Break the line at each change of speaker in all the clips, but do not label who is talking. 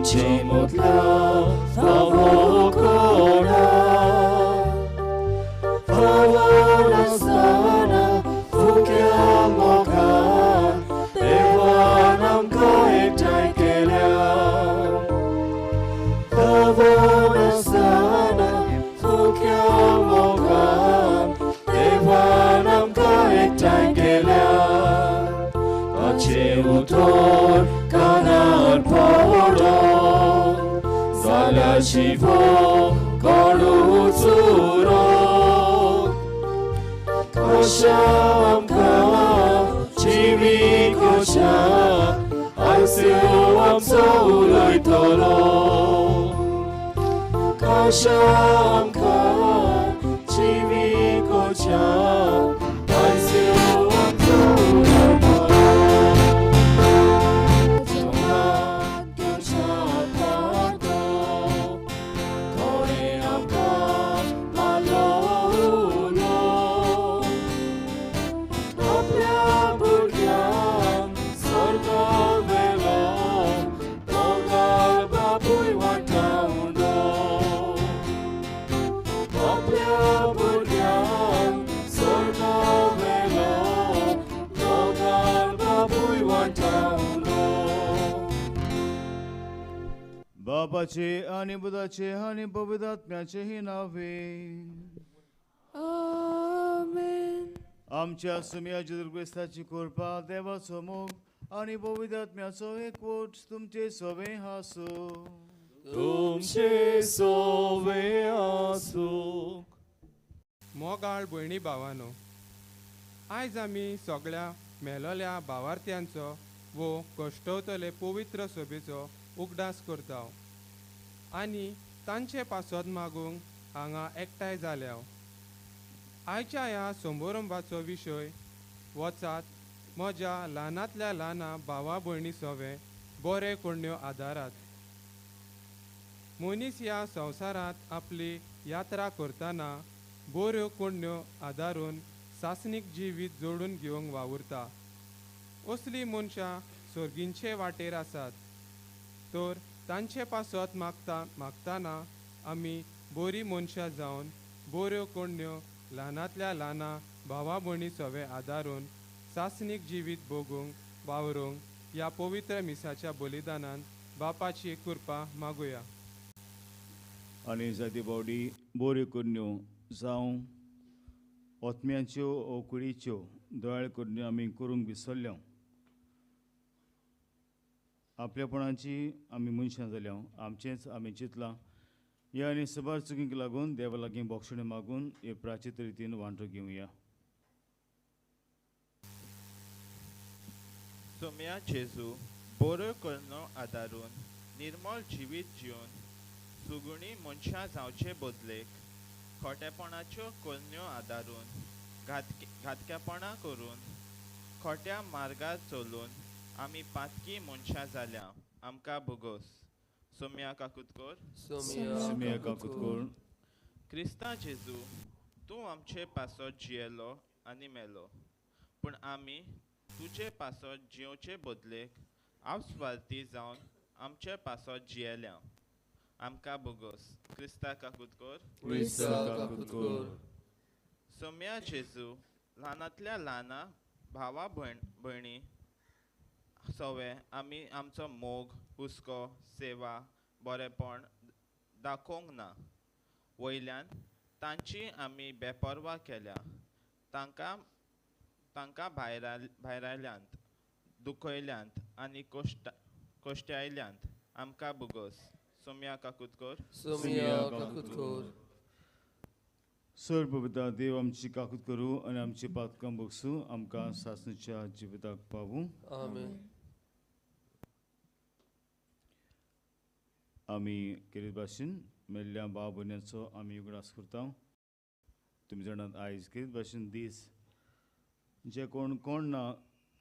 Cimutla favokona Favona sana fukya moka Devanam kaetai kelya Favona sana fukya moka Devanam kaetai kelya Ache utor kanar poro Zala shivo kolutsuro Kosham ka chimi kosha Aisu amso uloitolo Kosham ka chimi kosha Aisu amso uloitolo
बापाचे आणि बुधाचे आणि पवित्र नावे.
आमेन.
आमच्या सुम्या जेजू क्रिस्ताची कृपा, देवाचो मोग आणि पवित्र आत्म्याचो एकवट तुमचे सोवे आसूं.
तुमचे सोवे आसूं.
मोगाळ भयणी भावानो, आयज आमी सगळ्या मेलोल्या भावार्थ्यांचो वो कश्टवतले पवित्र सभेचो उगडास करता आनी तांचे पासत मागूंक हांगा एकठांय जाल्या. आयच्या ह्या समारंभाचो विशय वचात म्हज्या ल्हानांतल्या ल्हाना भावा भयणी सोवे बरे कोण्यो आदारात. मनीस ह्या संवसारांत आपली यात्रा करतना बऱ्यो कोण्यो आदारून सासणीक जिवीत जोडून घेवंक वावुरता. असलीं मनशां सर्गींचे वाटेर आसात, तर तांचे पासत मागताना आमी बरी मनशां जावन बऱ्यो कोण्यो ल्हानांतल्या ल्हाना भावा भयणी सोवे आदारून सासणीक जिवीत भोगूंक वावरूंक ह्या पवित्र मिसाच्या बलिदानान बापाची कृपा मागुया.
आनी जाती बावडी बऱ्यो करण्यो जावं ओतम्यांच्यो ओ कुडीच्यो दोयाळ करण्यो आमी करूंक विसरल्या. आपल्यापणाची आमी मनशां जाल्या, आमचेंच आमी चिंतलां. ह्या आनी सबार चुकींक लागून देवा लागीं बोक्षणें मागून हे प्राचित रितीन वांटो घेवया.
सोम्या जेजू बऱ्यो करण्यो आदारून निर्मळ जिवीत जिवन सुगुणी मनशां जावचे बदलेक खोटेपणाच्यो करण्यो आदारून घातकेपणां करून खोट्या मार्गार चलून आमी पातकी मनशां जाल्या. आमकां भोगोस. सोम्या काकुतकोर.
सोम्या काकुतकोर.
क्रिस्ता जेजू, तूं आमचे पासत जियेलो आनी मेलो, पूण आमी तुजे पासत जियोचे बदलेक आपस्वार्थी जावन आमचे पासत जियेल्या. आमकां भोगोस. क्रिस्ता काकुतकोर. सोम्या जेजू, ल्हानांतल्या ल्हाना भावा भयणी सोवे आमी आमचो मोग, हुस्को, सेवा, बरेपण दाखोवंक ना. वयल्यान तांची आमी बेपर्वा केल्या. तांकां भायरायल्यांत, दुखयल्यांत आनी कश्टायल्यांत. आमकां भोगोस. सोम्या काकुतकोर.
सर पवित्र देव आमची काकूत करूं आनी आमची पातकां बगसूं, आमकां सासणीच्या जिविताक पावूं.
आमेन.
आमी केरीत भाशेन मेल्ल्या भाव भयण्यांचो आमी उगडास करता. तुमी जाणात आयज केरीत भाशेन दीस जे कोण कोण ना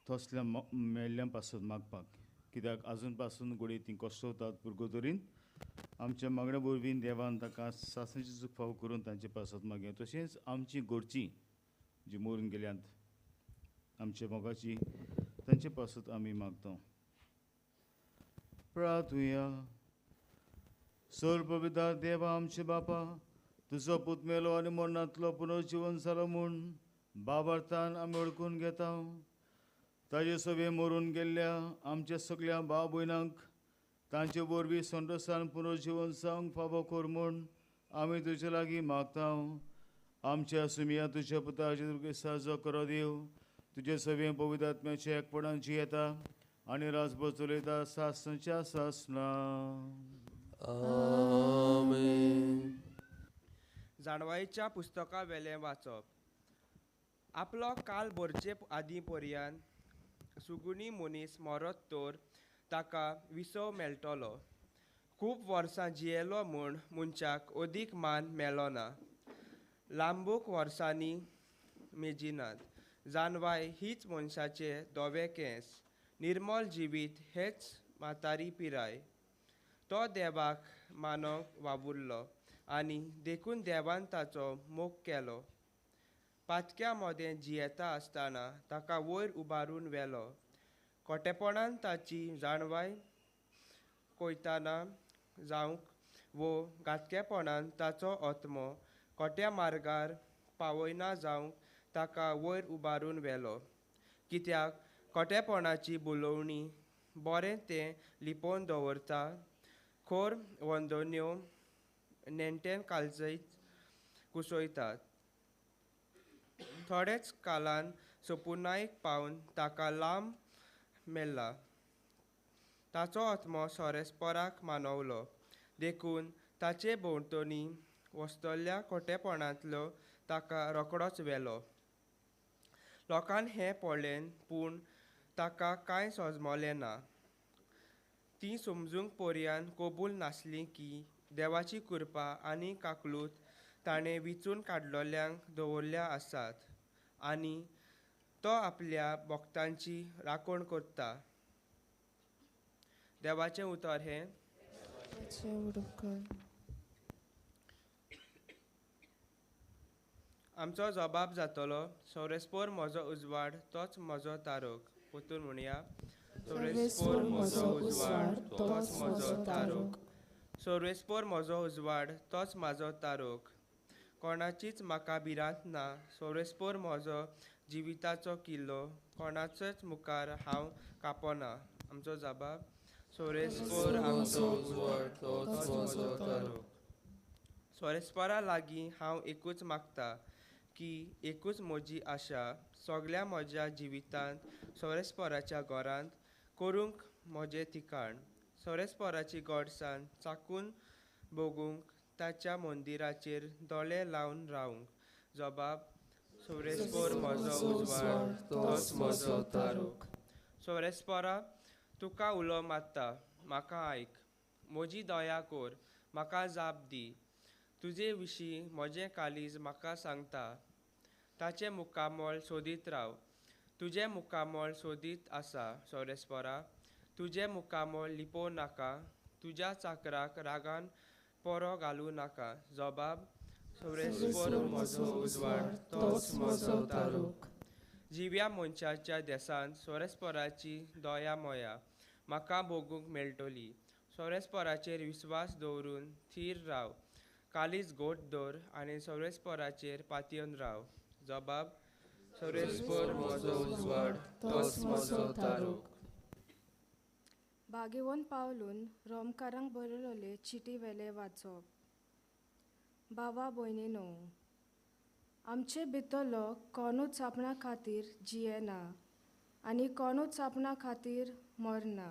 तसल्या मेल्ल्या पासून मागपाक, कित्याक आजून पासून घडये ती कश्टवतात पुर्गोतरीन आमच्या मागण्या वरवीं देवान ताका सासणीची चूक फावो करून तांचे पासत मागया. तशेंच आमची घरची जी मरून गेल्यांत आमच्या मोगाची तांचे पासत आमी मागता. प्रार्थुया. सोर पवित्र देवा आमचे बापा, तुजो पूत मेलो आनी मरणांतलो पुनर्जिवन जालो म्हूण बाबार्थान आमी वळखून घेता. ताजे सवे मरून गेल्ल्या आमच्या सगल्या भाव भयणांक तांचे वरवीं संतोशान पुनर्जिवन जावंक फावो कर म्हूण आमी तुजे लागीं मागता. आमच्या सुमिया तुज्या पुताचे तुगे साजो करो देव, तुजे सवे पवित्र आत्म्याचे एकपणान जियेता आनी राजभर चलयता सासणाच्या सासणा.
आमेन.
जाणवायेच्या पुस्तका वेलें वाचप. आपलो काल भरचे आदीं पर्यान सुगुणी मनीस मरत तर ताका विसव मेळटलो. खूब वर्सां जियेलो म्हूण मनशाक अदीक मान मेलो ना. लांबूक वर्सांनी मेजिनात. जानवाय हीच मनशाचे धवे केंस, निर्मल जिवीत हेच म्हातारी पिराय. तो देवाक मानोंक वावुरलो आनी देखून देवान ताचो मोग केलो. पातक्या मदें जियेता आसतना ताका वयर उबारून व्हेलो. खोटेपणान ताची जाणवाय कोयताना जावंक वो घातकेपणान ताचो आत्मो खोट्या मार्गार पावयना जावंक ताका वयर उबारून व्हेलो. कित्याक खोटेपणाची बोलोवणी बरें तें लिपोवन दवरता, खोर वंदोन्यो नेण्टेन कालजयत कुसयतात. थोडेच कालान सोपुनायक पावन ताका लांब मेल्ला. ताचो आत्मो सोरेस्पराक मानवलो, देखून ताचे भोंवतणी वसतल्या खोटेपणांतलो ताका रोकडोच व्हेलो. लोकान हें पळयलें पूण ताका कांय सोजमलें ना. तीं समजूंक पर्यान कबूल नासलीं की देवाची कृपा आनी काकलूत ताणें विचून काडलोल्यांक दवरल्या आसात आनी तो आपल्या भक्तांची राखण करता. देवाचें उतर हें. आमचो जबाब जातलो. सोरेस्पोर म्हजो उजवाड, तोच म्हजो तारोक. पोतून म्हणया,
सोरेस्पोर म्हजो उजवाड, तोच म्हजो तारोक.
सोरेस्पोर म्हजो उजवाड, तोच म्हाजो तारोक. कोणाचीच म्हाका भिरांत ना. सोरेस्पोर म्हजो जिविताचो किल्लो, कोणाचोच मुखार हांव कापना. आमचो जबाब, सोरेस्पोर आमचो
उजवाड, तोच म्हजो तारोक.
सोरेस्पोरा लागीं हांव एकूच मागता की एकूच म्हजी आशा सगल्या म्हज्या जिवितांत सोरेस्पोराच्या घरांत करूंक म्हजें ठिकाण. सोरेस्पोराची गोडसाण चाकून भोगूंक ताच्या मंदिराचेर दोळे लावन रावंक. जबाब, सोरेस्पोर म्हजो उजवाड,
तोच म्हजो तारोक.
सोरेस्पोरा तुका उलो मारता, म्हाका आयक. म्हजी दया कर, म्हाका जाप दी. तुजे विशीं म्हजें काळीज म्हाका सांगता. ताचें मुखामळ सोदीत राव. तुजें मुखामळ सोदीत आसा सोरेस्पोरा. तुजें मुखामळ लिपोवं नाका. तुज्या चाकराक रागान पोरो घालूं नाका. जबाब, सोरेस्पोर म्हजो उजवाड,
तोच म्हजो तारोक.
जिव्या मनशाच्या देसांत सोरेस्पोराची दया मोया म्हाका भोगूंक मेळटली. सोरेस्पोराचेर विस्वास दवरून थीर राव. काळीज घट दवर आनी सोरेस्पोराचेर पातयेवन राव. जबाब,
सोरेस्पोर म्हजो उजवाड, तोच म्हजो तारोक.
भागेवन पावलून रोमकारांक बरयलोले चिटी वेले वाचप. बाबा भयणीनो, आमचे भितरलो कोणूच आपणा खातीर जियेना आनी कोणूच आपणा खातीर मरना.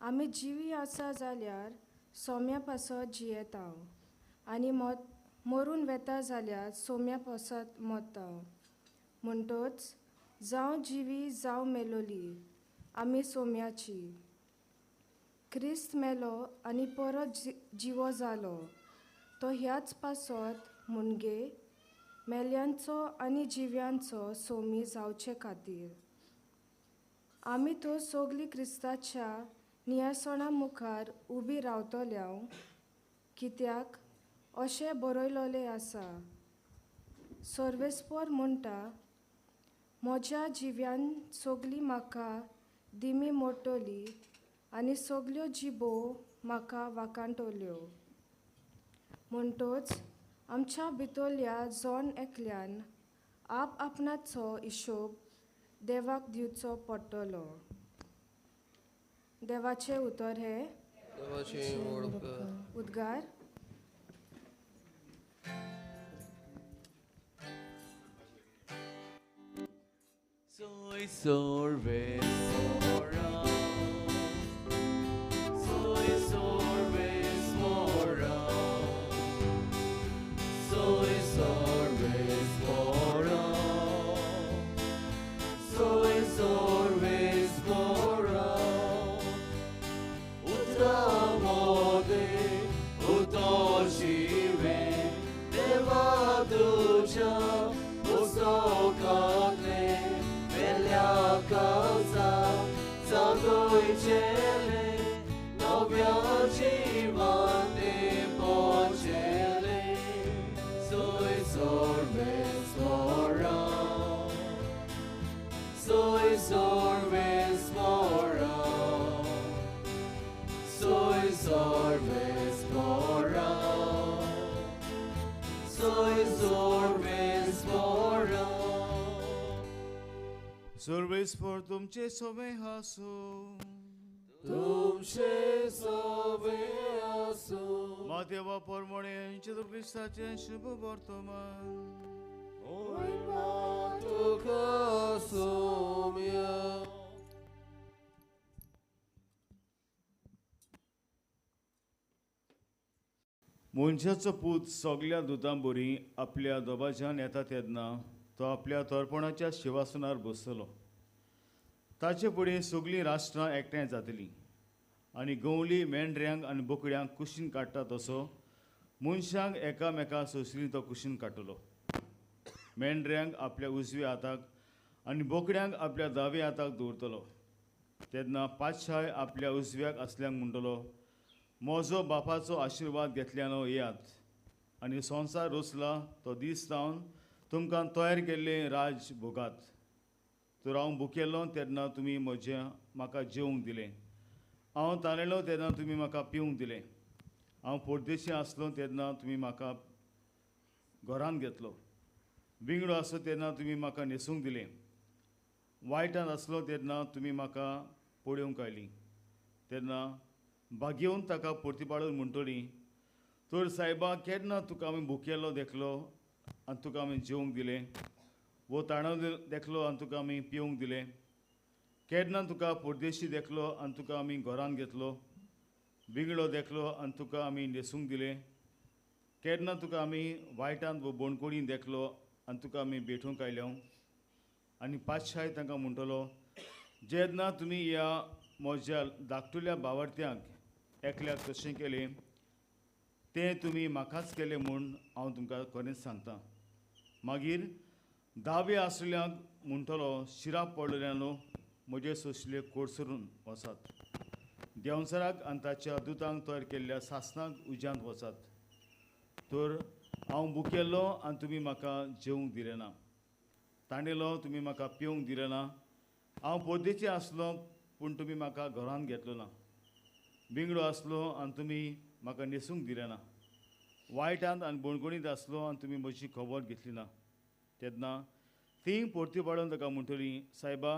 आमी जिवी आसा जाल्यार सोम्या पासत जियेता आनी मरून वेता जाल्यार सोम्या पासत मरता. म्हणटच जावं जिवी जावं मेलोली आमी सोम्याची. क्रिस्त मेलो आनी परत जिवो जालो तो ह्याच पासत मुणगे मेल्यांचो आनी जिव्यांचो सोमी जावचे खातीर. आमी तो सगळीं क्रिस्ताच्या नियासणा मुखार उबी रावतल्या, कित्याक अशें बरयलोलें आसा, सर्वेस्पोर म्हणटा, म्हज्या जिव्यान सगळीं म्हाका दिमी मोडटली आनी सगल्यो जिबो म्हाका वाकांटवल्यो. म्हणटोच आमच्या भितरल्या जण एकल्यान आप आपणाचो हिशोब देवाक दिवचो पडटलो. देवाचें उतर हें. उद्गार.
Soy sorbe mora, soy sorbe mora, soy sorbe mora, soy sorbe mora. Utramode utoshive deva tuja usokate. Causa zagoichele novia jivante pochele soy sorves mora, soy sorves mora, soy sorves mora, soy sorves mora.
Service for तुमचे सोवे हासू,
तुमचे सोवे आसू.
मातेवा परमणे जेजू क्रिस्ताचें शुभ वर्तमान.
मोहिमा तुका सोम्या.
मनशाचो पूत सगल्या दुतां बरी आपल्या दोबाज्यान येता तेन्ना तो आपल्या तर्पणाच्या शिवासनार बसतलो. ताचे फुडें सगळीं राष्ट्रां एकठांय जातलीं आनी गंवली मेंढऱ्यांक आनी बोकड्यांक कुशीन काडटा तसो मनशांक एकामेका सोंसली तो कुशीन काडटलो. मेंढऱ्यांक आपल्या उजव्या हाताक आनी बोकड्यांक आपल्या दाव्या हाताक दवरतलो. तेन्ना पातशाय आपल्या उजव्याक आसल्यांक म्हणटलो, म्हजो बापाचो आशिर्वाद घेतल्यानो येयात आनी संवसार रचला तो दीस जावन तुमकां तयार केल्लें राज भोगात. तर हांव भुकेल्लो तेन्ना तुमी म्हजें म्हाका जेवंक दिलें, हांव तानेलो तेन्ना तुमी म्हाका पिवंक दिलें, हांव परदेशी आसलो तेन्ना तुमी म्हाका घरांत घेतलो, विंगडो आसलो तेन्ना तुमी म्हाका न्हेसूंक दिलें, वायटांत आसलो तेन्ना तुमी म्हाका पळोवंक आयलीं. तेन्ना भागेवन ताका परतीपाडून म्हणटली, तर सायबा केन्ना तुका आमी भुकेल्लो देखलो आनी तुका आमी जेवंक दिलें, वो ताणो देखलो आनी तुका आमी पिवंक दिलें, केन्ना तुका परदेशी देखलो आनी तुका आमी घरांत घेतलो, विंगडो देखलो आनी तुका आमी न्हेसूंक दिलें, केन्ना तुका आमी वायटांत वो बोणकोडीन देखलो आनी तुका आमी भेटूंक आयल्या. आनी पातशाय तांकां म्हणटलो, जेन्ना तुमी ह्या म्हज्या धाकटुल्या भावार्थ्यांक एकल्याक तशें केलें तें तुमी म्हाकाच केलें म्हूण हांव तुमकां खरेंच सांगता. मागीर दावे आसल्यांक म्हणटलो, शिराप पडलेल्यानो म्हजे सोंसले कोडसरून वचात, देंवचाराक आनी ताच्या दुतांक तयार केल्ल्या सासणाक उज्यांत वचात. तर हांव भुकेल्लो आनी तुमी म्हाका जेवंक दिलें ना, ताणेलो तुमी म्हाका पिवंक दिलें ना, हांव परदेशी आसलो पूण तुमी म्हाका घरांत घेतलो ना, बिंगडो आसलो आनी तुमी म्हाका न्हेसूंक दिलें ना, वायटांत आनी बोणकोणींत आसलो आनी तुमी म्हजी खबर घेतली ना. तेन्ना तीं परती पाडून ताका म्हणटलीं, सायबा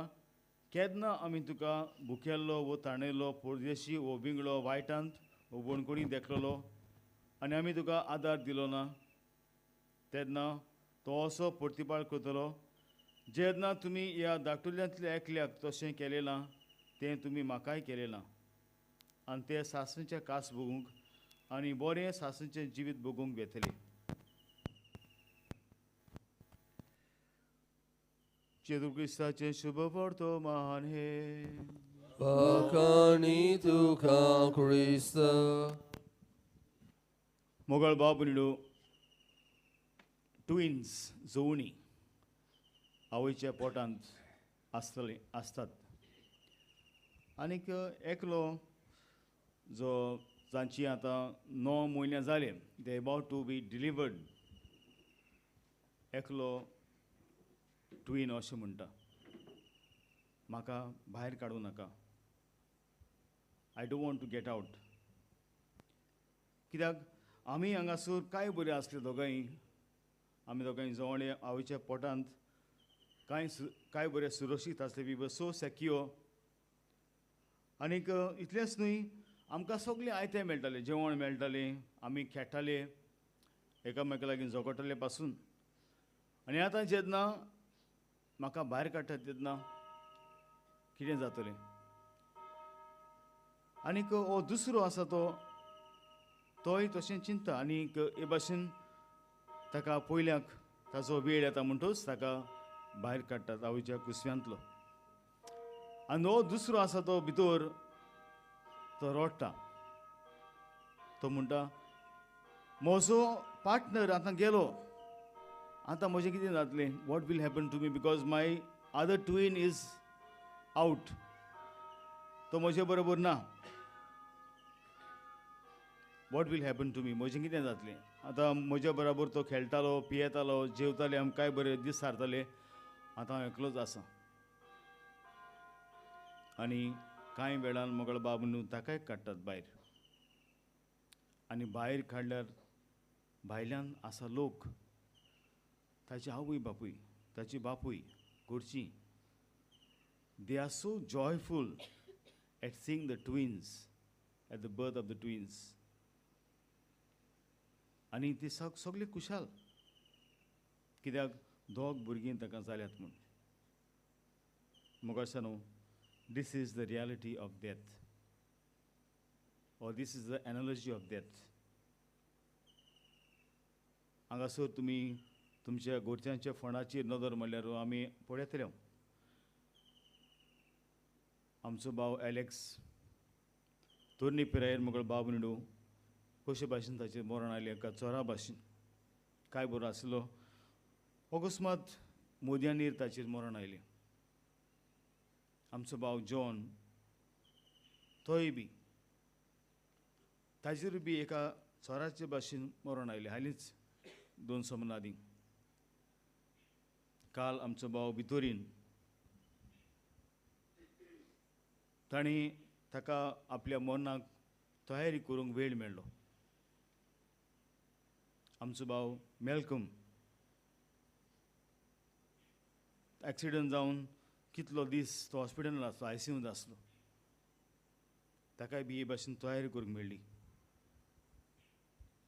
केन्ना आमी तुका भुकेल्लो वो ताणेल्लो, परदेशी वो बिंगडो, वायटांत वो बोणकोणींत देखलेलो आनी आमी तुका आदार दिलो ना? तेन्ना तो असो प्रतिपाळ करतलो, जेन्ना तुमी ह्या धाकटुल्यांतल्या एकल्याक तशें केलें ना तें तुमी म्हाकाय केलें ना. आनी ते सासणेचें कास भोगूंक आनी बरें सासणेचें जिवीत भोगूंक वेतले. जेजू क्रिस्ताचें शुभ वर्तमान हें.
वाखाणी तुका क्रिस्त.
मोगळ बाब निडो ट्विन्स जोवणी आवयच्या पोटांत आसतले आसतात आनीक एकलो जो जांची आतां 9 म्हयने जाले, they about to be delivered, एकलो ट्विन अशें म्हणटा, म्हाका भायर काडूं नाका, I don't want to get out. कित्याक आमी हांगासर कांय बरें आसले दोगांय, आमी दोगांय जवळ आवयच्या पोटांत कांय कांय बरें सुरक्षीत आसले, we were so secure. आनीक इतलेंच न्हय, आमकां सगळें आयतें मेळटालें, जेवण मेळटालें, आमी खेळटाले, एकामेका लागीं झगडटाले पासून. आनी आतां जेन्ना म्हाका भायर काडटात तेन्ना कितें जातलें? आनीक हो दुसरो आसा तो तोय तशें चिंता आनीक हे भाशेन ताका पयल्याक ताचो वेळ येता म्हणटूच ताका भायर काडटात आवयच्या कुसव्यांतलो. आनी हो दुसरो आसा तो भितर तो रडटा, तो म्हणटा म्हजो पार्टनर आतां गेलो, आतां म्हजें कितें जातलें? What will happen to me because my other twin is out, तो म्हजे बरोबर ना. What will happen to me, म्हजें कितें जातलें? आतां म्हज्या बरोबर तो खेळटालो, पियेतालो, जेवताले, आमकां कांय बरें दीस सारताले, आतां हांव एकलोच आसा. आनी कांय वेळान मोगळ बाब न्हू ताकाय काडटात भायर. आनी भायर काडल्यार भायल्यान आसा लोक, ताची आवय बापूय, ताची बापूय, घरचीं, they are so joyful at seeing the twins, at the birth of the twins. आनी ती सगळी खुशाल कित्याक दोग भुरगीं ताका जाल्यात म्हूण. म्हाका न्हू, this is the reality of death, or this is the analogy of death. हांगासर तुमी तुमच्या घरच्यांच्या फोंडाचेर नदर मारल्यार आमी पळयतले. आमचो भाव एलेक्स तरणी पिरायेर मुगळ बाब निडू कशे भाशेन ताचेर मरण आयलें, एका चोरा भाशेन कांय बरो आसलो, अकस्मात मोदयांनीर ताचेर मरण आयलें. आमचो भाव जॉन तोय बी ताचेर बी एका चोराचे भाशेन मरण आयलें हालींच 2 सोमार आदीं. काल आमचो भाव भितोरीन तांणी ताका आपल्या मरणाक तयारी करूंक वेळ मेळ्ळो. आमचो भाव मेलकम एक्सिडंट जावन कितलो दीस तो हॉस्पिटलांत आसलो, आयसीयूंत आसलो, ताकाय बी हे भाशेन तयारी करूंक मेळ्ळी.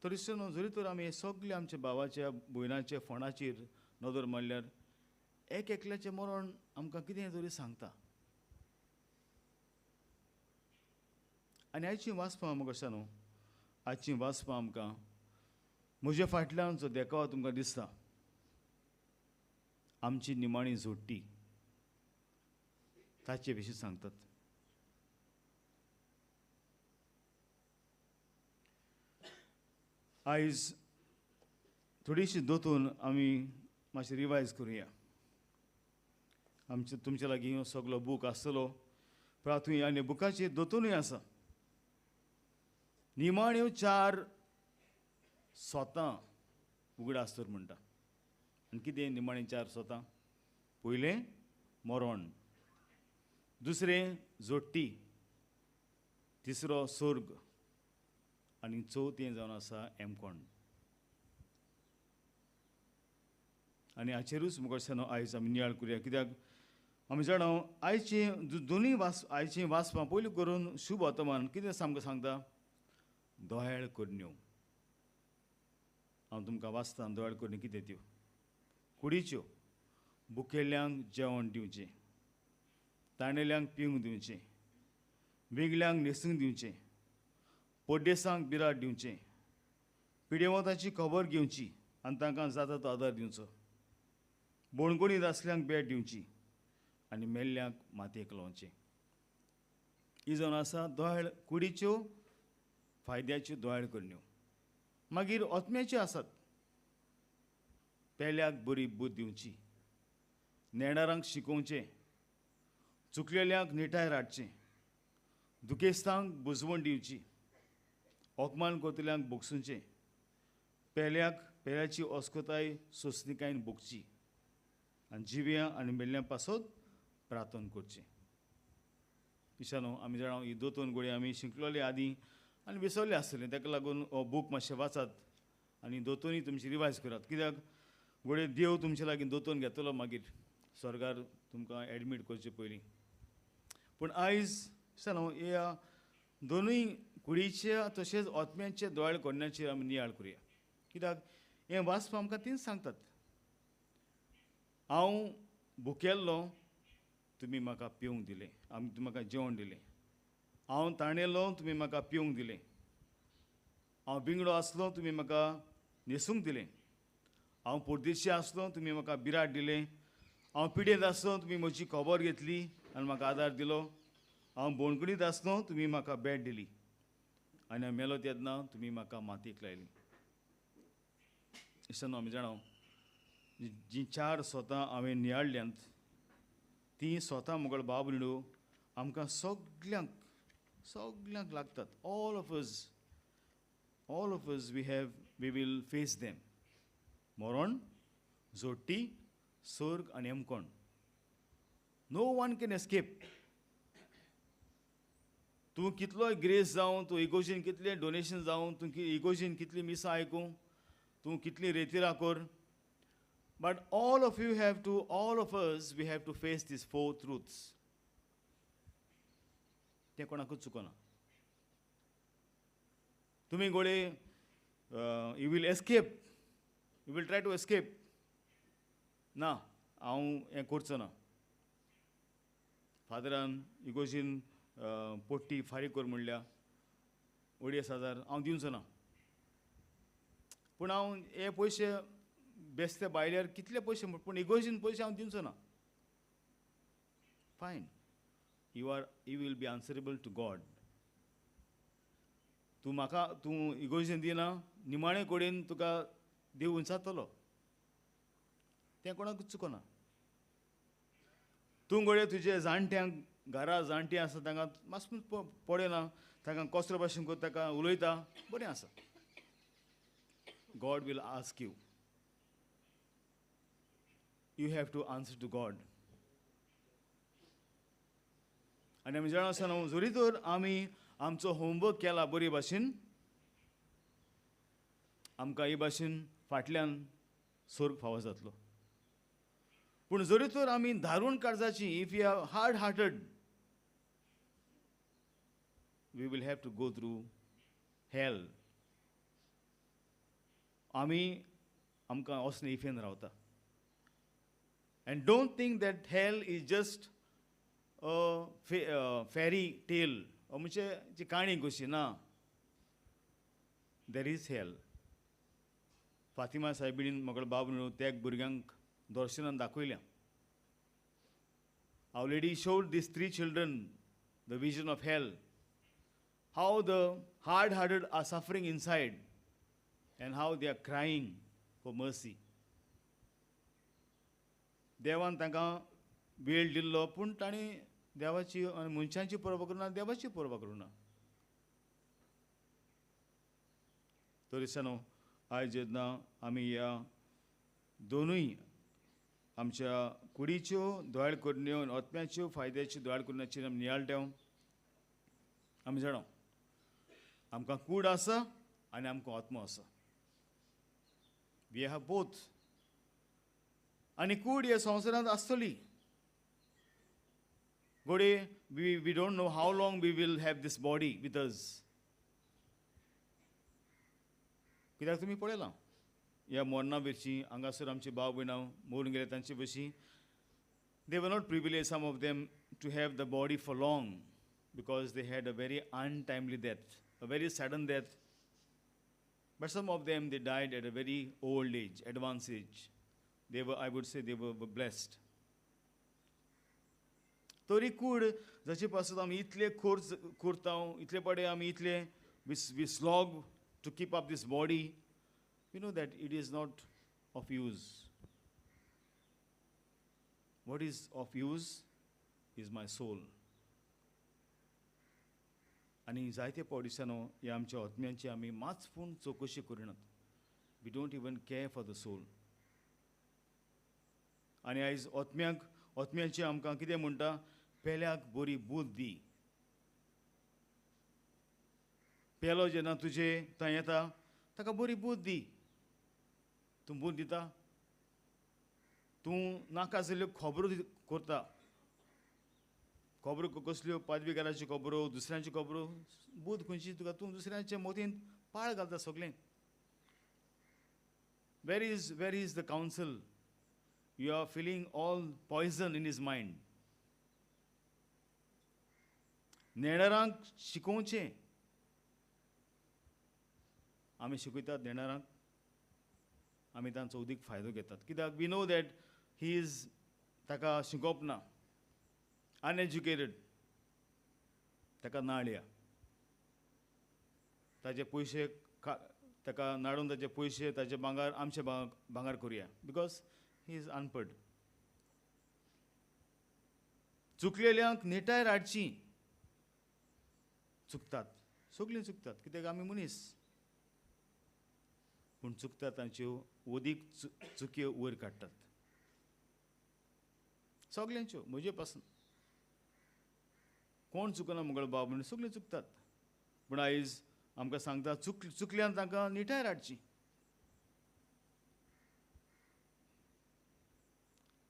तरी न्हू जरी तर आमी हे सगळे आमच्या भावाच्या भयणाच्या फोंडाचेर नदर मारल्यार एक एकल्याचें मरण आमकां कितें तरी सांगता. आनी आयची वाचपां आमकां कशें न्हू, आयची वाचपां आमकां म्हज्या फाटल्यान जो देखाव तुमकां दिसता, आमची निमाणी जोडटी ताचे विशीं सांगतात. आयज थोडीशी दोतून आमी मातशें रिवायज करुया. आमचे तुमचे लागीं हो सगलो बूक आसतलो, प्राथूय आनी बुकाचेर दोतोनूय आसा. निमाण्यो 4 सोतां उगडास तर म्हणटा. आनी कितें निमाणी 4 सोतां? पयलें मरण, दुसरें जोडटी, तिसरो स्वर्ग आनी चवथें जावन आसा एमकोण. आनी हाचेरूच मुखार आयज आमी नियाळ करुया, कित्याक आमी जाणा आयची दोनूय आयचीं वाचपां पयलीं करून शुभ वर्तमान कितें सामकें सांगता, दोयाळ करण्यो. हांव तुमकां वाचतां दोयाळ करण्यो कितें त्यो. कुडीच्यो, भुकेल्ल्यांक जेवण दिवचें, ताणेल्यांक पिवंक दिवचें, वेगळ्यांक न्हेसूंक दिवचें, परदेसांक बिराड दिवचें, पिडेवंताची खबर घेवची आनी तांकां जाता तो आदार दिवचो, बोणकोणीत आसल्यांक भेट दिवची आनी मेल्ल्यांक मातयेक लावचें. ही जावन आसा दोयाळ कुडीच्यो फायद्याच्यो दोयाळ करण्यो. मागीर ओतम्याच्यो आसात, पेल्याक बरी बुद्द दिवची, नेणारांक शिकोवचें, चुकलेल्यांक निटाय हाडचें, दुखेस्तांक बुजवण दिवची, अपमान करतल्यांक भोगसुचें, पेल्याक पेल्याची अस्कताय सोंसणिकायेन भोगची आनी जिव्या आनी मेल्ल्या पासत प्रार्थना करचें. इशानो आमी जाणा ही दोतोन गोळी आमी शिकलोले आदीं आनी विसरले आसतले. ताका लागून हो बूक मातशें वाचात आनी दोतोनी तुमची रिवायज करात, कित्याक घडये देव तुमचे लागीं दोतोन घेतलो मागीर स्वर्गार तुमकां एडमीट करचे पयलीं. पूण आयज न्हू ह्या दोनूय कुडीच्या तशेंच आत्म्याच्या दोळ कोडण्याचेर आमी नियाळ करुया, कित्याक हें वाचप आमकां तींच सांगतात. हांव भुकेल्लो, तुमी म्हाका पिवंक दिलें, आमी तुमी म्हाका जेवण दिलें. हांव ताणेलो, तुमी म्हाका पिवंक दिलें. हांव बिंगडो आसलो, तुमी म्हाका न्हेसूंक दिलें. हांव परदेशी आसलो, तुमी म्हाका बिराड दिलें. हांव पिडेंत आसलो, तुमी म्हजी खबर घेतली आनी म्हाका आदार दिलो. हांव बोणकणीत आसलो, तुमी म्हाका बेट दिली. आनी हांव मेलो तेन्ना तुमी म्हाका मातयेक लायली. इश्टांनो, आमी जाणा जीं चार सोतां हांवें नियाळ्ळ्यांत तीं सोतां मुगळ बाब निडू आमकां सगल्यांक सगल्यांक लागतात. All of us, all of us we will face them. मरण, जोटी, स्वर्ग आनी यमकोण. No one can escape. तूं कितलोय ग्रेस जावं, तूं इगोजीन कितलें डोनेशन जावं, तूं इगोजीन कितली मिसां आयकूं, तूं कितली रेतिरा कर, but all of you have to, all of us, we have to face these four truths. तें कोणाकूच चुकना. तुमी गोळे you will escape, you will try to escape. ना, हांव हें करचो ना. फादरान इगोजीन पोट्टी फारीक कर म्हणल्या 2,500 हांव दिवचो ना. पूण हांव हे पयशे बेस्ते बायल्यार कितले पयशे, पूण इगोजीन पयशे हांव दिवचो ना. Fine, you will be answerable to God. तूं म्हाका तूं इगोजीन दिना, निमाणे कडेन तुका देव उंचातलो. तें कोणाकूच चुकना. तूं घडये तुजे जाणट्यांक, घरा जाणटीं आसा तांकां मातशें पडना, तांकां कसलो भाशेन कर, ताका उलयता, बरें आसा. God will ask you. You have to answer to God. आनी आमी जाणा आसा न्हू, जरी तर आमी आमचो होमवर्क केला बरी भाशेन, आमकां ही भाशेन फाटल्यान स्वर्ग फावो जातलो. पूण जरी तर आमी धारून काळजाची, if you are hard hearted, we will have to go through hell. आमी आमकां असले इफेन रावता. And don't think that hell is just a fairy tale, म्हणजे जी काणी कशी ना. There is hell. Fatima सायबिणीन म्हाका बाब न्हू त्या भुरग्यांक दर्शनान दाखयल्या. Our Lady showed these 3 children the vision of hell, how the hard-hearted are suffering inside and how they are crying for mercy. देवान तांकां वेळ दिल्लो, पूण तांणी देवाची आनी मनशांची पर्वा करूं ना, देवाची पर्वा करूं ना. तर न्हू आयज जेन्ना आमी ह्या दोनूय आमच्या कुडीच्यो दोळ करण्यो आनी आत्म्याच्यो फायद्याच्यो दोळ करण्याचेर आमी नियाळटा, आमी जाणा आमकां कूड आसा आनी आमकां आत्मो आसा. We have both. आनी कूड ह्या संवसारांत आसतली. घडये we don't know how long we will have this body with us. कित्याक तुमी पळयलां ह्या मरणा विशीं हांगासर आमचे भाव भयणां मरून गेले तांचे विशीं. They were not privileged, some of them, to have the body for long because they had a very untimely death, a very sudden death. But some of them, they died at a very old age, advanced age. They were, I would say, they were blessed. तरी कूड जाचे पासून आमी इतले खर्च करता, इतले पडे आमी इतले we slog to keep up this body, we know that it is not of use. What is of use is my soul. आनी जायते फावट दिसांनो ह्या आमच्या आत्म्यांची आमी मात पूण चवकशी करिनात. We don't even care for the soul. आनी आयज आत्म्यांक आत्म्यांची आमकां कितें म्हणटा, पेल्याक बरी बुद्द दी. पेलो जेन्ना तुजे थंय येता ताका बरी बुद्द दी. तूं बुद्द दिता, तूं नाका जाल्ल्यो खबरो करता. खबरो कसल्यो? पादवीकाराच्यो खबरो, दुसऱ्यांच्यो खबरो. बुद्द खंयची तुका? तूं दुसऱ्यांच्या मोतीन पाळ घालता सगळें. Where is the counsel? You are feeling all poison in his mind. नेणारांक शिकोवचें. आमी शिकयतात नेणारांक, आमी तांचो उदीक फायदो घेतात. कित्याक we know that he is, ताका शिकोवप ना, अनएज्युकेटेड, ताका नाडया, ताजे पयशे ताका नाडून ताजे पयशे ताजे भांगार आमचे भांगार करुया, because he is अनपड. चुकलेल्यांक निटायर हाडची. चुकतात, सगळीं चुकतात, कित्याक आमी मनीस. पूण चुकतात तांच्यो अदीक चुक्यो वयर काडटात सगल्यांच्यो, म्हजे पासून कोण चुकना मुगळ बाब म्हणून सगळीं चुकतात. पूण आयज आमकां सांगता चुकल्यान तांकां निटायर हाडची.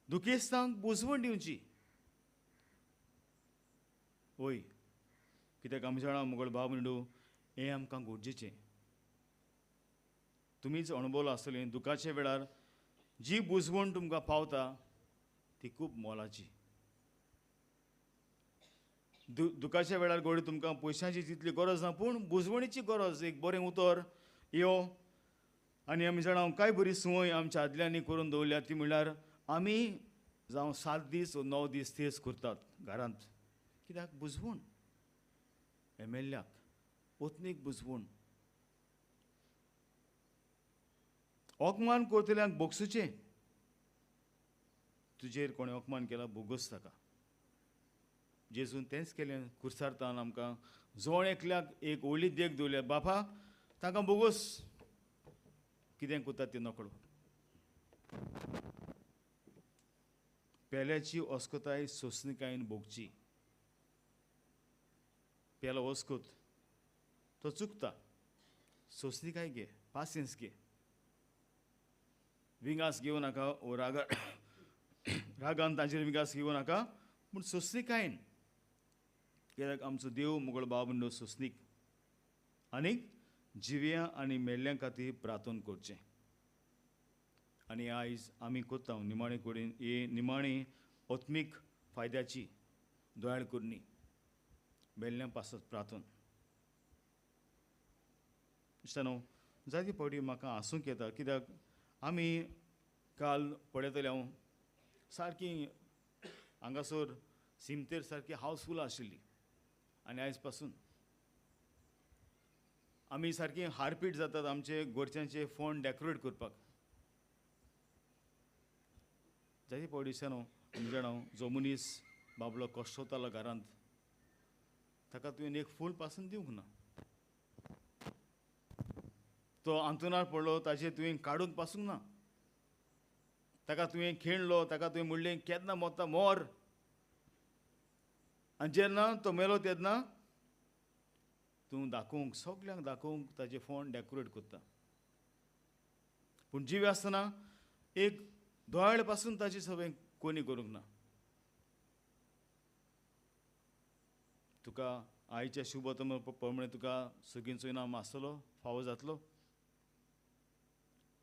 दुखेस्तांक बुजवण दिवची. वय, कित्याक आमी जाणा मुगळ बाब म्हणू हें आमकां गरजेचें. तुमीच अणभवलां आसतलें, दुखाच्या वेळार जी बुजवण तुमकां पावता ती खूब मोलाची. दुखाच्या वेळार गोडी तुमकां पयशांची तितली गरज ना, पूण बुजवणीची गरज. एक बरें उतर यो. आनी आमी जाणा कांय बरी संवय आमच्या आदल्यांनी करून दवरल्या, ती म्हणल्यार आमी जावं 7 दीस वो 9 दीस तेच करतात घरांत. कित्याक? बुजवण एमेल्ल्याक, पत्नीक बुजवण. अपमान करतल्यांक बोगसुचें. तुजेर कोणें अपमान केला बोगस ताका. जेजून तेंच केलें कुर्सारतान आमकां जण एकल्याक एक व्हडली देख दवरल्या, बापा तांकां बोगस, कितें करतात तें नकळो. पेल्याची अस्कताय सोंसणीकायेन भोगची. पेलो अस्कत तो चुकता, सोंसणीकाय घे, पासियेंस घे, विंगास घेवं नाका ओ रागा रागान तांचेर विंगास घेवं नाका, पूण सोंसणीकायेन. कित्याक आमचो देव मुगळ बाब न्हू सोंसणीक. आनीक जिव्या आनी मेल्ल्यां खातीर प्रार्थना करचें. आनी आयज आमी करता निमाणे कडेन हे निमाणी आत्मीक फायद्याची दोयाळ करणी, मेल्ल्यां पासत प्रार्थना. दिसता न्हू जायते फावटी म्हाका हांसूंक येता, कित्याक आमी काल पळयतले हांव सारकी हांगासर सिमतेर सारकी हावसफूल आशिल्ली. आनी आयज पासून आमी सारकी हारपीट जातात आमचे गोरच्यांचे फोंड डेकोरेट करपाक. जायते फावटी दिसता न्हू आमी जाणा जो मनीस बाबलो कश्टवतालो घरांत ताका तुवें एक फूल पासून दिवंक ना. तो आंतुणार पडलो ताचेर तुवें काडूंक पासूंक ना. ताका तुवें खेळलो, ताका तुवें म्हणलें केन्ना मोता मोर. आनी जेन्ना तो मेलो तेन्ना तूं दाखोवंक सगल्यांक दाखोवंक ताजें फोंड डेकोरेट करता. पूण जिवे आसतना एक दोळे पासून ताची सगळें कोणी करूंक ना. तुका आयच्या शुभतम प्रमाणे तुका सगळींचो इनाम आसतलो, फावो जातलो.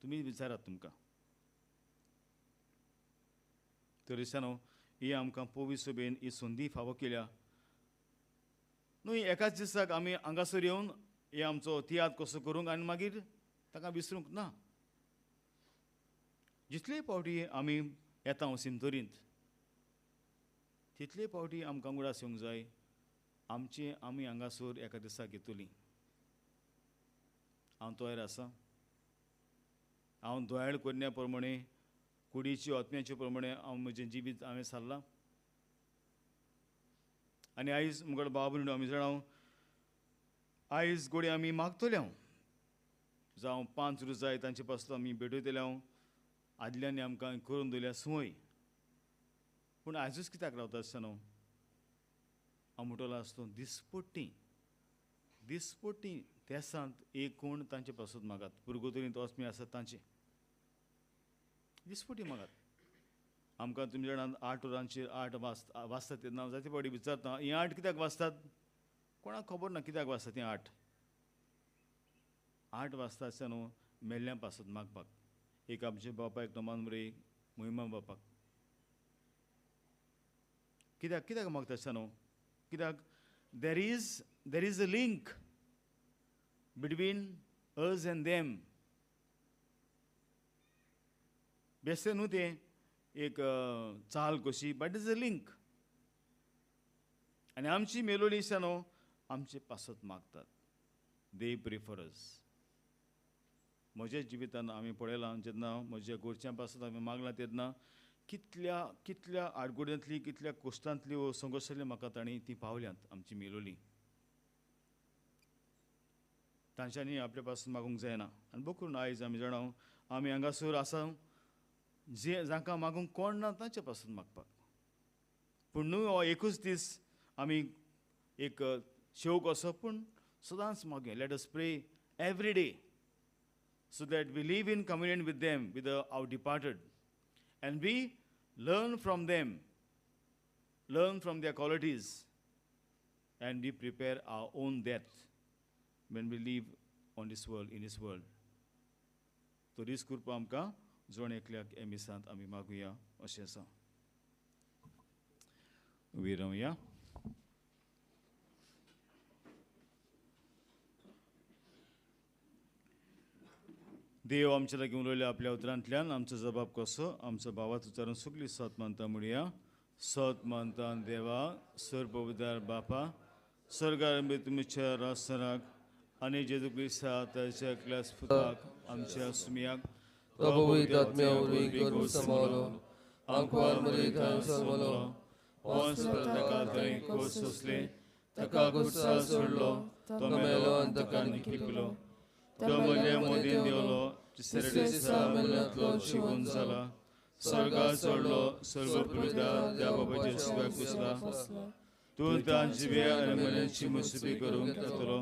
तुमी विचारात तुमकां. तर दिसता न्हू ही आमकां पवित्र सभेन ही संदी फावो केल्या न्हू. एकाच दिसाक आमी हांगासर येवन हे आमचो तियात्र कसो करूंक आनी मागीर ताका विसरूंक ना. जितले फावटी आमी येता सिमतोरींत तितले फावटी आमकां उगडास येवंक जाय आमचे आमी हांगासर एका दिसाक येतली. हांव तयार आसा. हांव दोयाळ करण्या प्रमाणे कुडीची आत्म्याचे प्रमाणे हांव म्हजें जिवीत हांवें सारलां. आनी आयज मुगळ बाब न्हू आमी जाणा आयज गोडे आमी मागतले हांव जावं 5 रुजाय तांचे पासून आमी भेटयतले हांव. आदल्यांनी आमकां करून दवरल्या संवय. पूण आयजूच कित्याक रावता आसतना हांव म्हणटलो आसतो दिसपट्टी दिसपट्टी तेसांत एक कोण तांचे पासत मागात, पुर्गोतरींत वचपी आसात तांचे दिसपटी मागात. आमकां तुमच्या जाणां 8 वरांचेर 8 वाजतात तेन्ना जायते फावटी विचारता, हीं 8 कित्याक वाजतात? कोणाक खबर ना कित्याक वाजतात तीं 8. 8 वाजता आसता न्हू मेल्ल्या पासत मागपाक. एक आमचे बापायक नमान मरे मोहिमा बापाक कित्याक कित्याक मागता आसता न्हू? कित्याक there is a link between us and them. बेस्तें न्हू तें एक चाल कशी, बट is a link. आनी आमची मेलोली आसा न्हू आमचे पासत मागतात. They prefer अस. म्हज्या जिवितान आमी पळयलां, जेन्ना म्हज्या गोरच्यां पासत आमी मागलां तेन्ना कितल्या कितल्या आडगोड्यांतली कितल्या कोश्टांतली वो संघर्शांतली म्हाका तांणी ती पावल्यांत आमची मेलोली. तांच्यांनी आपल्या पासून मागूंक जायना. आनी बकरून आयज आमी जाणा आमी हांगासर आसा जे जांकां मागूंक कोण ना तांचे पासून मागपाक. पूण न्हू हो एकूच दीस आमी एक शेवक असो, पूण सदांच मागया. Let us pray every day so that we live in communion with them, with our departed, and we learn from them, learn from their qualities, and we prepare our own death when we live on this world, in this world. तो दीस कृपा आमकां जण एकल्याक हे मिसांत आमी मागुया अशें आसा. उबी रावया. देव आमच्या लागीं उलयल्या आपल्या उतरांतल्यान आमचो जबाब कसो आमचो भावात उच्चारून सगळी सत मानता म्हणया. सत मानता देवा सर्वउदार बापा, स्वर्गार तुमच्या रासराक आनी जेजू क्रिस्ता ताच्या एकल्याच पुताक आमच्या सुमयाक सोंसले, ताका गुस्सा सोडलो, तो मेलो आनी ताका निकिपलो, तो मल्या मदीं देवलो, तिसऱ्या दिसा मेल्यांतलो जिवून जाला, स्वर्गार चडलो, सर्वप्रभुदार त्या बाबाच्या शिवाय कुसला, तूं तांची जिव्या आनी मल्यांची मुसुबी करूंक येतलो.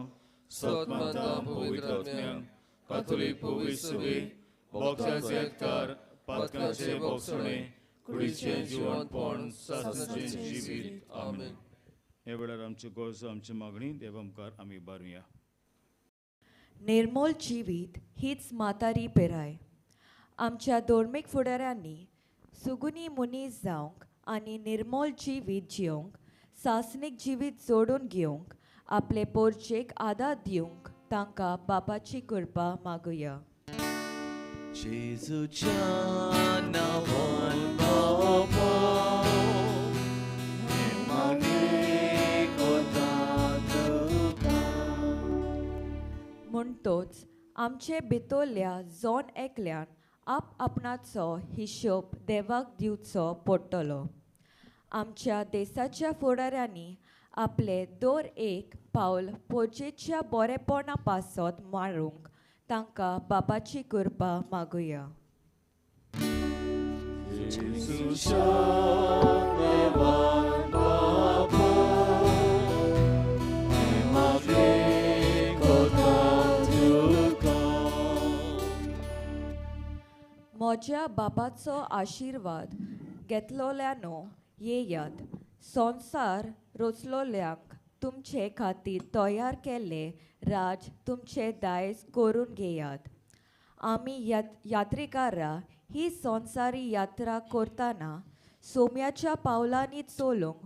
सत मानता पवित्र आत्म्याक, कातोलीक पवित्र सभे, बोक्साचे एकतार, पातकांचे बोगसणे, कुडीचें जिवनपण, सासणाचें जिवीत. आमेन. ह्या वेळार आमच्यो गरजो आमची मागणी देवा मुखार आमी बारुया.
निर्मोल जिवीत हीच म्हातारी पेराय. आमच्या धर्मीक फुडाऱ्यांनी सुगुनी मनीस जावंक आनी निर्मोल जिवीत जियोंक, सासणीक जिवीत जोडून घेवंक, आपले पोरचेक आदार दिवंक तांकां बापाची कृपा मागुया.
जेजूच्या नांवान बापा, मागणी करता तुका.
म्हणटोच आमचे भितरल्या जण एकल्यान आप आपणाचो हिशोब देवाक दिवचो पडटलो. आमच्या देशाच्या फुडाऱ्यांनी आपले दर एक पावल पोरचेच्या बरेपणा पासत मारूंक तांकां बापाची कृपा मागुया.
जेजूच्या नांवान बापा, मागणी करता तुका.
म्हज्या बापाचो आशिर्वाद घेतलोल्यानो येयात, संवसार रचलोल्यांक तुमचे खातीर तयार केल्लें राज तुमचें दायज करून घेयात. आमी यात्रेकारां ही संवसारी यात्रा करतना सोम्याच्या पावलांनी चलूंक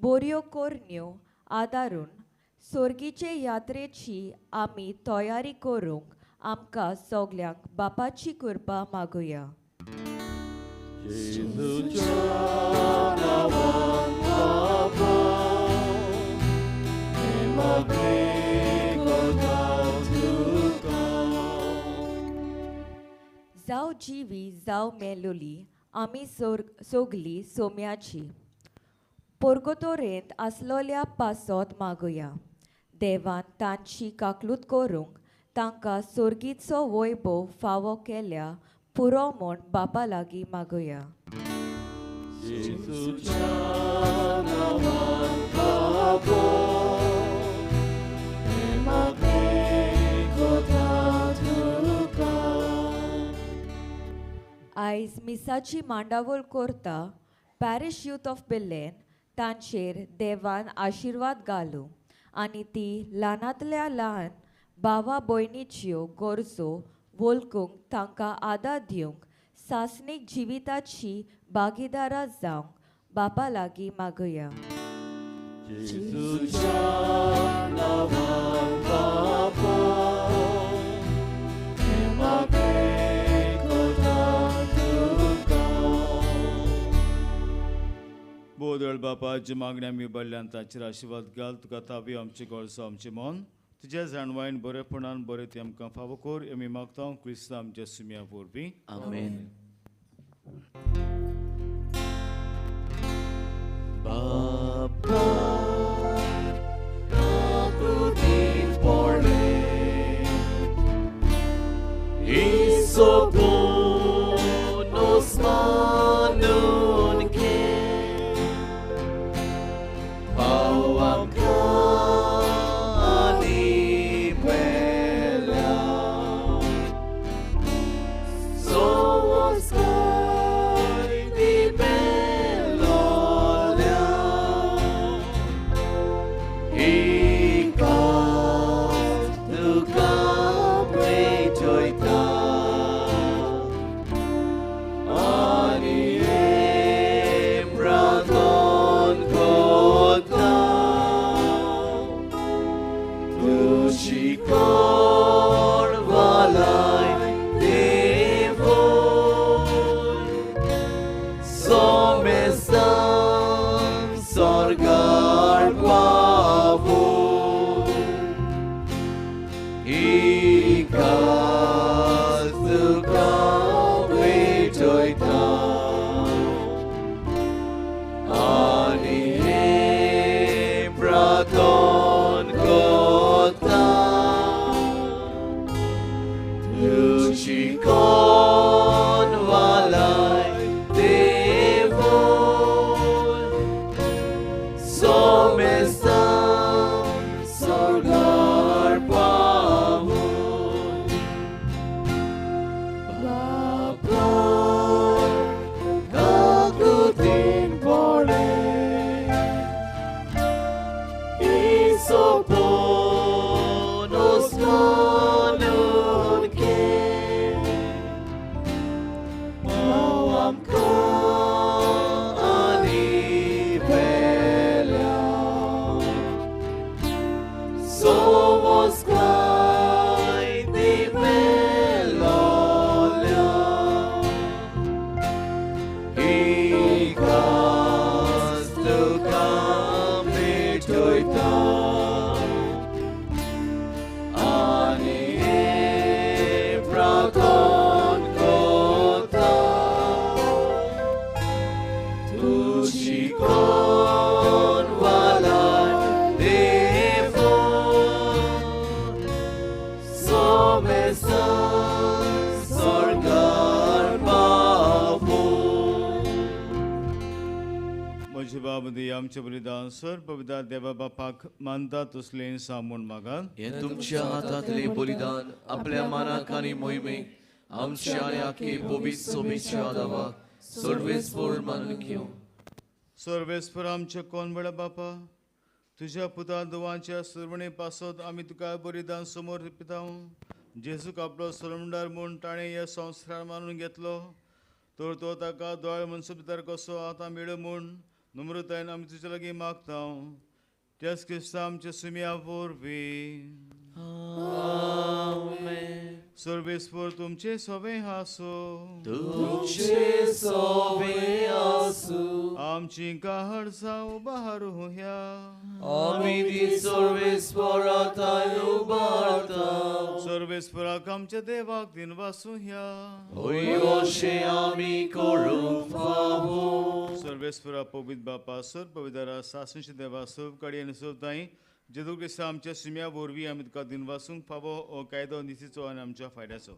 बऱ्यो करण्यो आदारून सोर्गीचे यात्रेची आमी तयारी करूंक आमकां सगल्यांक बापाची कृपा मागुया.
जेजूच्या नांवान बापा, मागणी करता तुका.
जावं जिवी जावं मेलोली आमी सगली सोम्याची पोर्गोतोरेंत आसलोल्या पासत मागुया. देवान तांची काकलूत करूंक तांकां सोर्गीचो वैभव फावो केल्या पुरो म्हूण बापा लागीं मागुया.
जेजूच्या नांवान बापा, मागणी
मिसाची मांडावळ करता पॅरिश यूथ ऑफ बेलेन तांचेर देवान आशिर्वाद घालूं आनी ती ल्हानांतल्या ल्हान भावा भयणीच्यो गरजो वळखूंक तांकां आदार दिवंक सासणीक जिविताची भागीदारां जावंक बापा लागीं मागया.
जेजूच्या नांवान बापा, हें मागणें करता तुका.
बोदळ बापाची मागणी आमी बल्ल्यान ताचेर आशिर्वाद घाल. तुका ताबी आमची गरजो आमचें मन तुज्या जाणवायन बरेपणान बरें तें आमकां फावो कर आमी मागता क्रिस्तांव आमच्या सुम्या वरवीं.
आमेन. बापा काकुतीन पडलें इसोपून उस्मानून घे पाव आमकां आनी पेल्या सोवस्काय दी पेलोल्या एकाच तुका भेटयता आनी प्रार्थन करता तुजी कोण वालाय देवूळ सोमेस्तान स्वर्गार पावूं एकाच तुका भेटयता आनी प्रार्थन करता तुजी कोण वालाय देवूळ सोमेस्तान स्वर्गार पावूं. बापा काकुतीन पडलें इसोपून उस्मानून घे पाव आमकां आनी पेल्या सोवस्काय दी पेलोल्या एकाच तुका भेटयता आनी प्रार्थन करता तुजी कोण वालाय देवूळ सोमेस्तान स्वर्गार पावूं.
म्हजे बाब दी आमचें बलिदान सर पवित्र देवा बापाक मानता तसलें सामून मागात.
हें तुमच्या हातांतलें बलिदान आपल्या मानाक आनी मोहिमेक आमच्या आनी आखे पवित्र सोबेच्या दावाक सर्वेस्पर मानून घेवं.
सर्वेस्पर आमचे कोण वेळा बापा तुज्या पुता दुवांच्या सुरवणे पासत आमी तुका बलिदान समोर पिता. जेजूक आपलो सरमदार म्हूण ताणें ह्या संवसारार मानून घेतलो तर तो ताका दोळे मनसुबदार कसो आतां मेळो म्हूण नम्रतायेन आमी तुजे लागीं मागता त्याच क्रिस्ता आमच्या सुम्या वरवीं. सर्वेस्पर तुमचे सोबे आसो.
तुमचे सोबे आसूं.
आमची काळजां उबारुया.
आमी ती सर्वेस्परा थांय उबारता.
सर्वेस्पराक आमच्या देवाक दिनवासुया.
हय अशें आमी करूंक फावो.
सर्वेस्परा पवित्र बापा सर पवित्र सासणच्या देवा सब काडी आनी सब ताई जेजू क्रिस्ता आमच्या सुम्या वरवीं आमी तुका दिनवासूंक फावो हो कायदो नितीचो आनी आमच्या फायद्याचो.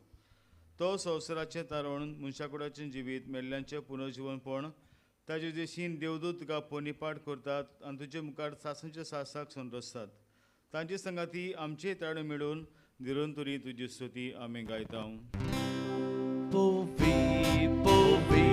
तो संवसाराचें तारण मनशाकुडाचें जिवीत मेल्ल्यांचें पुनर्जिवनपण ताजे देशीन देवदूत तुका पोनीपाट करतात आनी तुजे मुखार सासणच्या सासाक संरसतात. तांचे संगाती आमचे ताळो मेळून निरंतरी तुजी स्तुती आमी गायता.
पवी पवित्र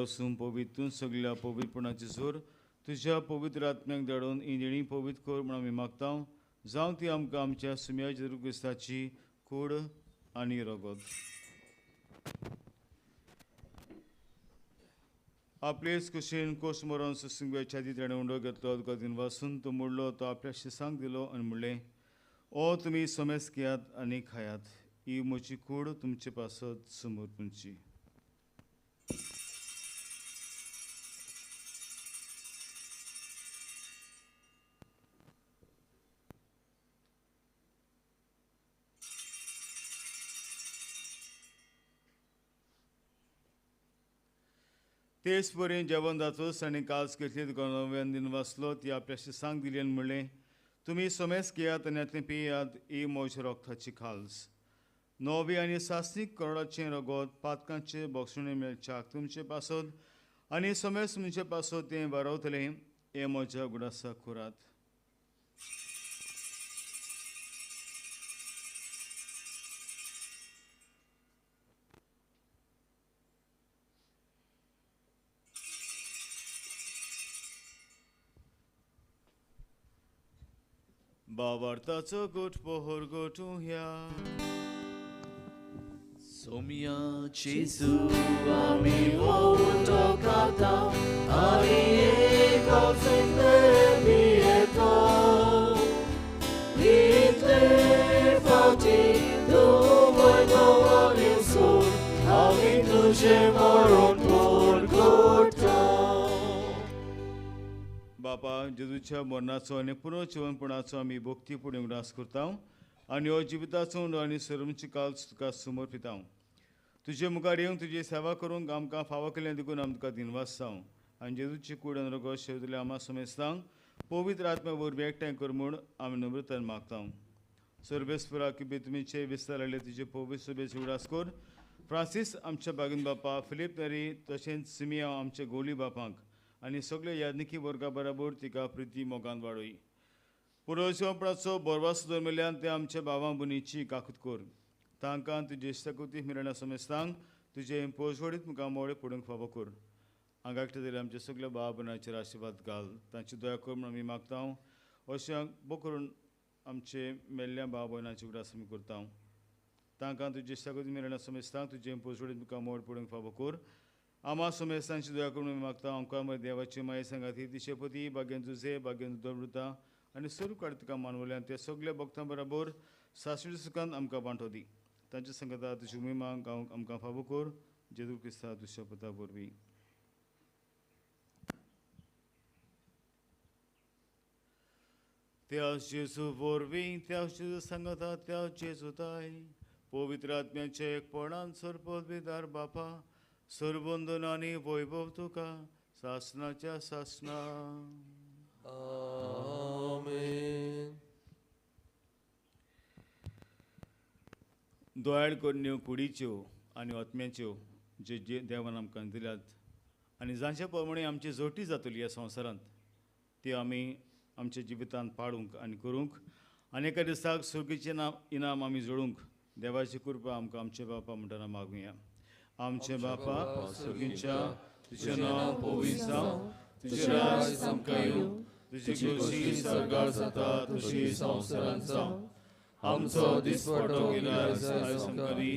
वसून पवित्र सगळ्या पवित्रपणाची जोर तुज्या पवित्र आत्म्याक धाडून ही देणी पवित्र कर म्हूण आमी मागता. जावं ती आमकां आमच्या सुम्या जेजू क्रिस्ताची कूड आनी रगत. आपलेच कुशीन कोश मरोन सुसिंगव्या छाती ताणें उंडो घेतलो, गदीन वासून तो मोडलो, तो आपल्या शिसांक दिलो आनी म्हणलें, ओ तुमी समेस घेयात आनी खायात, ही म्हजी कूड तुमचे पासत समर्पणची. तेच परी जेवण जातूच आनी काल्स घेतली, नव्यान दिन वाचलो, ती आपल्या शिसांक दिली आनी म्हणलें, तुमी समेस घेयात आनी हातलें पियात, ही म्हज्या रोगताची खाल्स, नवी आनी सासणीक करोडाचें रगत पातकांचे बोगसुणे मेळच्याक तुमचे पासत आनी समेस तुमचे पासत तें वारवतलें, हें म्हज्या गुडासाक करात. बावार्थाचो गोठ पोहोर गोठू ह्या
सोम्या जेजू आमी वोटो खाता आनी एक आवसिंदे पियेता. इतले फावटी तूं वयलो आनी सोड आमी तुजें मरण पोर करता.
बापा, जेजूच्या मरणाचो आनी पुनर्जिवनपणाचो आमी भक्ती फुडें उगडास करता आनी हो जिविताचो उंडो आनी सर्वची काल तुका समर्पिता. तुजे मुखार येवंक तुजी सेवा करूंक आमकां फावो केलें देखून आमी तुका दिनवास जावं आनी जेजूची कूड आनी रगत शेवतले आमा समेस्तांक पवित्र आत्म्या वरवीं एकठांय कर म्हूण आमी नम्रतायेन मागता. सर्वेस्परा की तुमीचे विस्तार आयले तुजे पवित्र सभेचो उगडास कर. फ्रांसीस आमच्या बागीन बापा, फिलीप नेरी तशेंच सिमिया आमच्या गोली बापांक आनी सगळे यादनिकी वर्गा बराबर तिका प्रिती मोगान वाडय. पुरोसपणाचो बोरवास दरमेल्यान ते आमच्या बाबा भुनीची काकूत कर. तांकां तुजे इश्टाकुती मिरणा समेस्तांक तुजे पोजवडीत मुखार मोडे पडूंक फावो कर. हांगा एकटे जाल्यार आमच्या सगल्या भाव भयणांचेर आशिर्वाद घाल, तांची दया कर म्हूण आमी मागता. अशें बो करून आमचे मेल्ल्या भाव भयणांची उगडास आमी करता. तांकां तुजे इश्टाकुती मिरणा समेस्तांक तुजे पोजवडीत मुखार मोड पडूंक फावो कर. आमा समेस्तांची दया करून आमी मागता. आमकां मरे देवाची माये सांगाती दिशेपती भाग्यान तुजे भाग्यान दवरता आनी सर्व काळ तुका मानवल्यान ते सगल्या भक्तां बराबर सासणी सुखान आमकां वांटो दी. तांच्या संगता तुजी महिमा गावंक आमकां फावो कर. जेजू क्रिस्ता तुज्या पता वरवीं. त्या जेजू वरवीं, त्या जेजू सांगता, त्या जेजू ताय पवित्र आत्म्याचे एकपणान सर्वपदवीदार बापा, सर्वंदन आनी वैभव तुका सासनाच्या सासना.
आमेन.
दोयाळ करण्यो कुडीच्यो आनी आत्म्याच्यो जे जे देवान आमकां दिल्यात आनी जांचे प्रमाणे आमची जोटी जातली ह्या संवसारांत ती आमी आमच्या जिवितांत पाडूंक आनी करूंक आनी एका दिसाक सुर्गीचें इनाम आमी जोडूंक देवाची कृपा आमकां आमचे बापा म्हणटना मागुया. आमचे बापा सुर्गीच्या, तुजें नांव पवित्र जावं, तुजें राज आमकां येवं, तुजी खोशी सर्गार जाता तशी संवसारांत जावं. आमचो दिसपटो गिरास आयज आमकां दी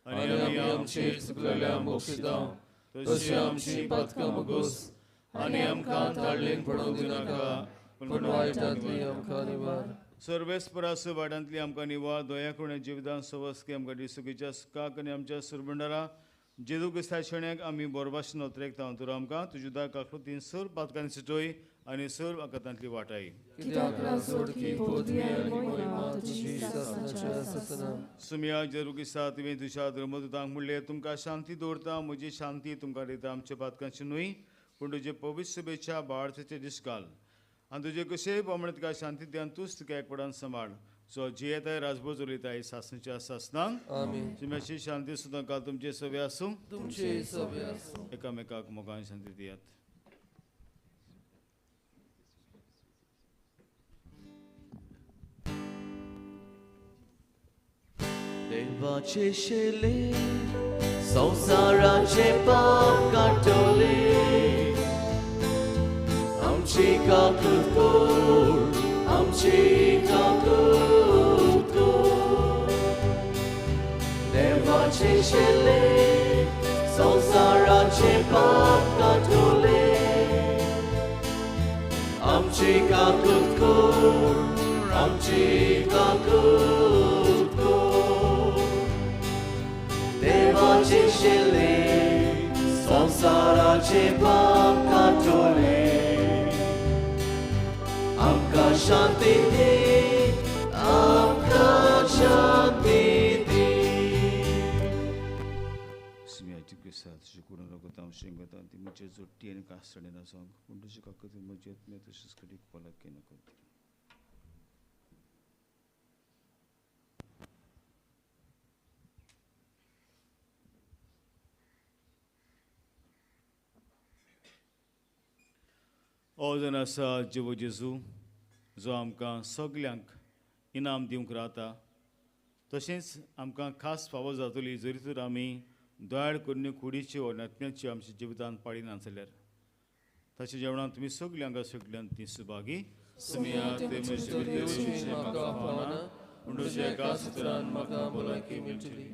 आनी आमी आमचे चुकलेल्या मोक्षिता तशी आमची पातकां मोगोस आनी आमकां ताळलेन पडोवंक दिनाका,
पूण वायटांतली आमकां निवार.
सर्वेस्परास वाड्यांतली आमकां निवार. दया करून जिवितान सवस्की आमकां दी सुखीच्या सुखाक आनी आमच्या सुरभंडारा जेजू क्रिस्ता शेण्याक आमी बोरभाशेन ओतरेकता. तूं आमकां तुज्या उदक काकूतीन सर्व पातकांनी सुटय आनी सर्व आकातांतली वाटाय. सुमिया जेजू क्रिस्ता, तुवें तुज्या धर्मदूतांक म्हणलें, तुमकां शांती दवरता, म्हजी शांती तुमकां दिता. आमच्या पातकांची न्हय पूण तुजे पवित्र सभेच्या बाळाचें दीस घाल आनी तुजे कशेय प्रमाणे तुका शांती दी आनी तूंच तुका एकपणान सांबाळ. सो जियेताय राजभोज उलयताय सासणाच्या सासणांक.
आमेन.
सुम्याची शांती सुद्दां काल तुमचे सवे आसूं,
तुमचे सवे आसूं.
एकामेकाक मोगान शांती दियात.
देवाचे शेले संवसाराचे पाप काडटले आमची काकूत कर आमची काकूत कर देवाचे शेले संवसाराचे पाप काडटले आमची काकूत कर आमची काकूत कर देवाचे शेले संवसाराचे पाप काडटले आमकां शांती दी आमकां शांती दी.
सिमियाची क्रिस्ताद तुजी कुडून रगत आमशें घेता ती म्हजे जोडटी आनी कास्तणेन आसा पूण तुजी काकूत म्हजी आत्म्या तशीच कडीक भलायकी नाका दी. ओ जण आसा जिवो जेजू जो आमकां सगल्यांक इनाम दिवंक रावता तशेंच आमकां खास फावो जातली जरी तर आमी दयाळ करून कुडीच्यो नात्म्याच्यो आमच्या जिवितांत पाळिना जाल्यार ताच्या जेवणांत तुमी सगल्यांक सगल्यांत ती सुभागी पूण तुज्या एका सुत्रान म्हाका भलायकी मेळटली.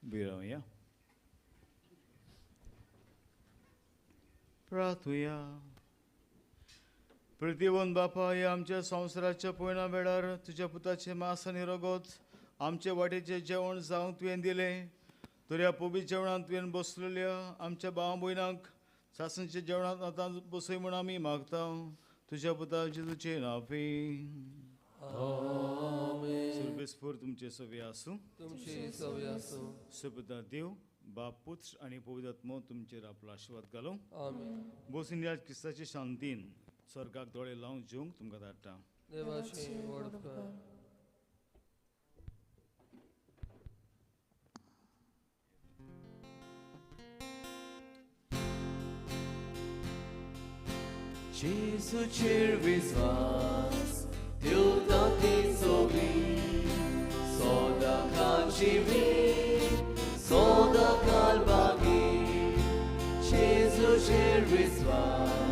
बिरावया प्रार्थुया. प्रितीवन बापा, ह्या आमच्या संवसाराच्या पयणा वेळार तुज्या पुताचें मास आनी रगत आमचे वाटेचें जेवण जावंक तुवें दिलें. तर ह्या पवित्र जेवणांत तुवें बसलेल्या आमच्या भाव भयणांक सासणच्या जेवणांत आतां बसय म्हूण आमी मागता, तुज्या पुता जेजूचे नांवान. सर्वेस्पर तुमचे सवे आसूं.
तुमची सवे आसूं.
सपता देव बाप, पुत्र आनी पवित्र आत्मो तुमचेर आपलो आशिर्वाद घालूं.
आमेन.
बसून ह्या क्रिस्ताचे शांतीन स्वर्गाक दोळे लावन जेवंक तुमकां धाडटा.
देवाची व्हड उपकार. जेजूचेर विस्वास ठेवता ती सगळी सदांकाळ जिवीत, सदांकाळ बागी. जेजूचेर विस्वास.